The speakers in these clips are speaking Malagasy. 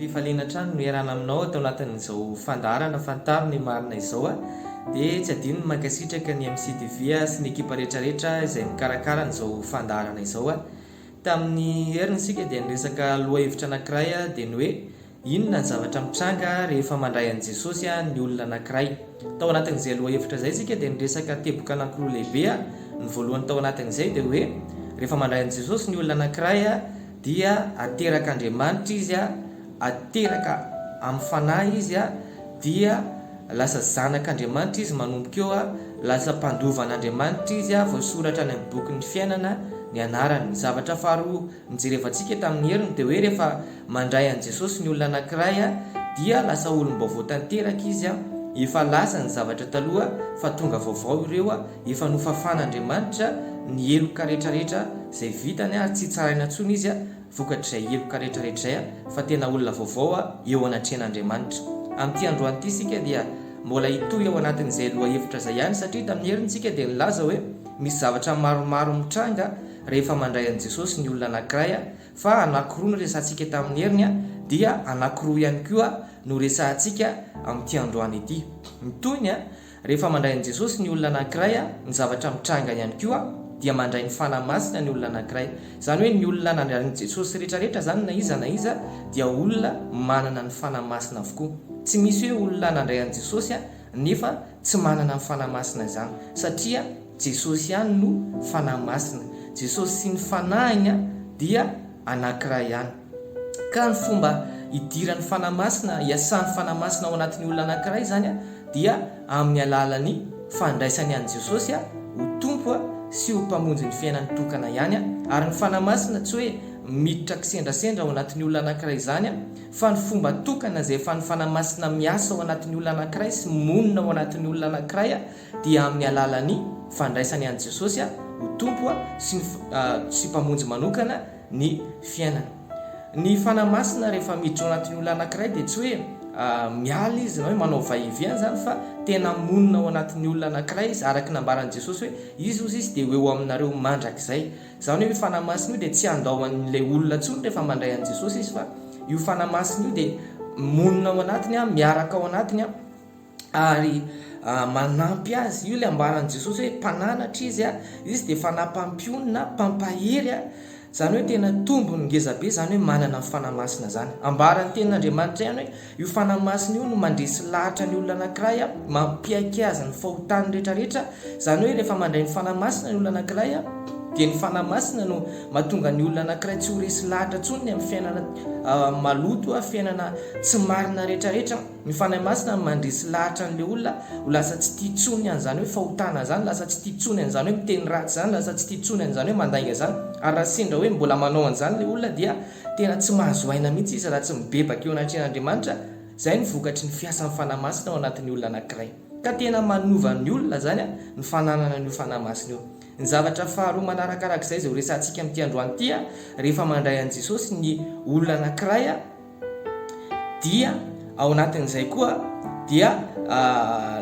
Am-pifaliana hatrany no iarahana aminao ato anatin'izao fandaharana Fantaro ny marina izao. Dia tsy adino ny mankasitraka ny MCTV sy ny ekipa rehetrarehetra izay mikarakara an'izao fandaharana izao. Tamin'ny heriny isika dia niresaka lohahevitra anankiray dia ny hoe Inona ny zavatra mitranga rehefa mandray an'i Jesosy ny olona anankiray? Tao anatin'izay lohahevitra izay isika dia niresaka teboka anankiroa lehibe. Ny voalohany tao anatin'izay dia hoe rehefa mandray an'i Jesosy ny olona anankiray dia aterak'Andriamanitra izy, ateraka amin'ny fanahy izy, dia lasa zanak'Andriamanitra izy manomboka eo, lasa mpandova an'Andriamanitra izy, voasoratra any amin'ny bokin'ny fiainana ny anarany. Ny zavatra faharoa Nijerevantsika tamin'ny heriny dia hoe rehefa mandray an'i Jesosy ny olona anankiray dia lasa olom-baovao tanteraka izy, efa lasa ny zavatra taloha fa tonga vaovao ireo, efa nofafan'Andriamanitra ny heloka rehetrarehetra izay vitany ary tsy tsaraina intsony izy vokatr'izay heloka rehetrarehetra izay fa tena olona vaovao eo anatrehan'Andriamanitra. Amin'ity androany ity isika dia mbola hitohy ao anatin'izay lohahevitra izay ihany satria tamin'ny heriny isika dia nilaza hoe misy zavatra maromaro mitranga rehefa mandray an'i Jesosy ny olona anankiray fa anankiroa no resahantsika tamin'ny heriny dia anankiroa ihany koa no resahantsika amin'ity androany ity. Ny tohiny, rehefa mandray an'i Jesosy ny olona anankiray, ny zavatra mitranga ihany koa dia mandray ny Fanahy Masina ny olona anankiray. Izany hoe ny olona nandray an'i Jesosy rehetrarehetra izany na iza na iza dia olona manana ny Fanahy Masina avokoa. Tsy misy hoe olona nandray an'i Jesosy nefa tsy manana ny Fanahy Masina izany satria Jesosy ihany no Fanahy Masina. Jesosy sy ny Fanahiny dia anankiray ihany. Ka ny fomba idiran'ny Fanahy Masina, iasan'ny Fanahy Masina ao anatin'ny olona anankiray izany dia amin'ny alalan'ny fandraisany an'i Jesosy ho Tompo sy ho Mpamonjy ny fiainany tokana ihany. Ary ny Fanahy Masina tsy hoe miditra kisendrasendra ao anatin'ny olona anankiray izany fa ny fomba tokana izay efa ny Fanahy Masina miasa ao anatin'ny olona anankiray sy monina ao anatin'ny olona anankiray dia amin'ny alalan'ny fandraisany an'i Jesosy ho Tompo sy ny sy Mpamonjy manokana ny fiainany. Ny Fanahy Masina rehefa miditra ao anatin'ny olona anankiray dia tsy hoe miala izy na hoe manao va et vient izany fa tena monina ao anatin'ny olona anankiray izy araka ny nambaran'i Jesosy hoe Izy hozy izy dia ho eo aminareo mandrakizay. Izany hoe io Fanahy Masina io dia tsy handao an'ilay olona intsony rehefa mandray an'i Jesosy izy fa io Fanahy Masina io dia monina ao anatiny, miaraka ao anatiny ary manampy azy. Io ilay ambaran'i Jesosy hoe mpananatra izy, izy dia fanahy mpampionona, mpampahery. Izany hoe tena tombony ngeza be izany hoe manana ny Fanahy Masina izany. Ambaran'ny tenin'Andriamanitra ihany hoe io Fanahy Masina io no mandresy lahatra ny olona anankiray, mampiaiky azy ny fahotany rehetrarehetra. Izany hoe rehefa mandray ny Fanahy Masina ny olona anankiray dia ny Fanahy Masina no mahatonga ny olona anankiray tsy ho resy lahatra intsony ny amin'ny fiainana maloto, fiainana tsy marina rehetrarehetra. Ny Fanahy Masina no mandresy lahatra an'ilay olona ho lasa tsy tia intsony an'izany hoe fahotana izany, lasa tsy tia intsony an'izany hoe miteny ratsy izany, lasa tsy tia intsony an'izany hoe mandainga izany. Ary raha sendra hoe mbola manao an'izany ilay olona dia tena tsy mahazo aina mihitsy izy raha tsy mibebaka eo anatrehan'Andriamanitra. Izay no vokatry ny fiasan'ny Fanahy Masina ao anatin'ny olona anankiray. Ka tena manova ny olona izany ny fananana an'io Fanahy Masina io. Ny zavatra faharoa manarakarak'izay izay horesahantsika amin'ity androany ity, rehefa mandray an'i Jesosy ny olona anankiray, dia ao anatin'izay koa dia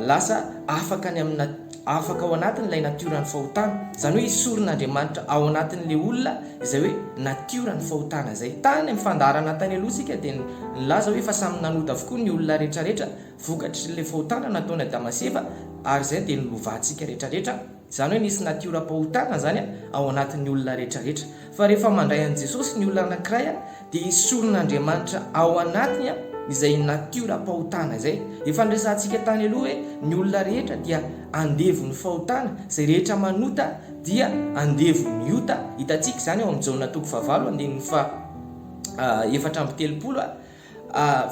lasa afaka ny amina afaka ao anatiny ilay natioran'ny fahotana, izany hoe esorin'Andriamanitra ao anatin'ilay olona izay hoe natioran'ny fahotana izay. Tany amin'ny fandaharana tany aloha isika dia nilaza hoe efa samy nanota avokoa ny olona rehetrarehetra vokatr'ilay fahotana nataon'i Adama sy Eva ary izay dia nolovantsika rehetrarehetra. Izany hoe nisy natioram-pahotana izany ao anatin'ny olona rehetrarehetra. Fa rehefa mandray an'i Jesosy ny olona anankiray dia esorin'Andriamanitra ao anatiny izay natioram-pahotana izay. Efa niresahantsika tany aloha hoe ny olona rehetra dia andevon'ny fahotana, izay rehetra manota dia andevon'ny ota. Hitantsika izany ao amin'ny Jaona toko fahavalo andininy faha 34.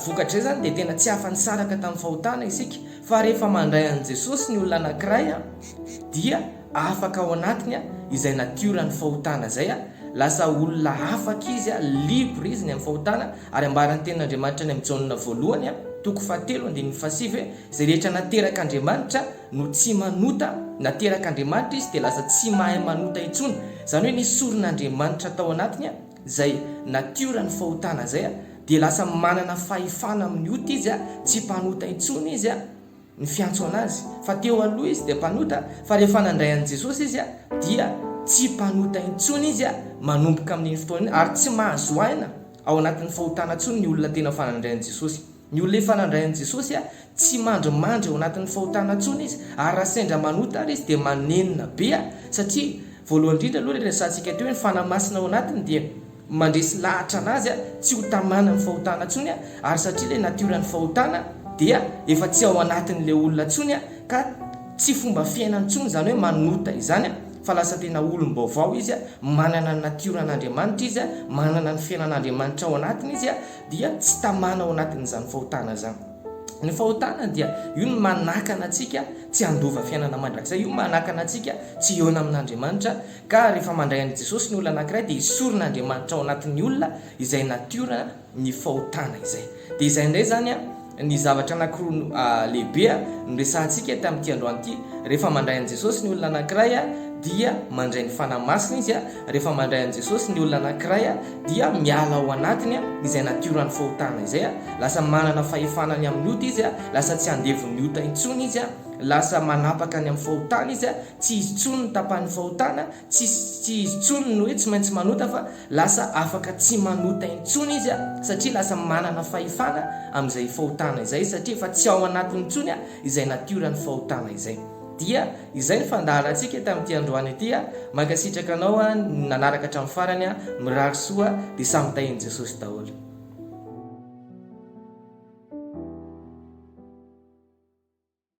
Vokatr'izay izany dia tena tsy afa-nisaraka tamin'ny fahotana isika, fa rehefa mandray an'i Jesosy ny olona anankiray dia afaka ao anatiny izay natioran'ny fahotana izay, lasa olona afaka izy, libre izy ny amin'ny fahotana, ary ambaran'ny tenin'Andriamanitra any amin'ny Jaona voalohany toko fahatelo andininy fahasivy hoe izay rehetra naterak'Andriamanitra no tsy manota, naterak'Andriamanitra izy dia lasa tsy mahay manota intsony, izany hoe nesorin'Andriamanitra tao anatiny izay natioran'ny fahotana izay dia lasa manana fahefana amin'ny ota izy, tsy mpanota intsony izy, ny fiantsoana azy, fa teo aloha izy dia mpanota, fa rehefa nandray an'i Jesosy izy dia tsy mpanota intsony izy manomboka amin'iny fotoana iny, ary tsy mahazo aina. ao anatin'ny fahotana intsony ny olona tena efa nandray an'i Jesosy. Ny olona efa nandray an'i Jesosy tsy mandrimandry ao anatin'ny fahotana intsony izy, ary raha sendra manota ary izy dia manenina be satria voalohany indrindra aloha ilay resahantsika teo hoe ny Fanahy Masina ao anatiny dia mandresy lahatra anazy tsy ho tamana amin'ny fahotana intsony ary satria ilay natioran'ny fahotana dia efa tsy ao anatin'ilay olona intsony ka tsy fomba fiainany intsony izany hoe manota izany fa lasa tena olom-baovao izy, manana ny natioran'Andriamanitra izy, manana ny fiainan'Andriamanitra ao anatiny izy dia tsy tamana ao anatin'izany fahotana izany. Ny fahotana dia io no manakana antsika tsy handova fiainana mandrakizay, io manakana antsika tsy hihaona amin'Andriamanitra Ka rehefa mandray an'i Jesosy ny olona anankiray dia esorin'Andriamanitra ao anatin'ny olona izay natiora ny fahotana izay. Dia izay indray izany ny zavatra anankiroa lehibe noresahantsika tamin'ity androany ity. Rehefa mandray an'i Jesosy ny olona anankiray dia mandray ny Fanahy Masina izy, rehefa mandray an'i Jesosy ny olona anankiray dia miala ao anatiny izay natioran'ny fahotana izay, lasa manana fahefana ny amin'ny ota izy, lasa tsy andevon'ny ota intsony izy, lasa manapaka ny amin'ny fahotana izy, Tsy izy intsony no tapahin'ny fahotana, tsy tsy izy intsony no hoe tsy maintsy manota fa lasa afaka tsy manota intsony izy satria lasa manana fahefana amin'izay fahotana izay satria efa tsy ao anatiny intsony izay natioran'ny fahotana izay. Dia izay ny fandaharantsika tamin'ity androany ity, mankasitraka anao nanaraka hatramin'ny farany, mirary soa dia samy tahin'i Jesosy daholo.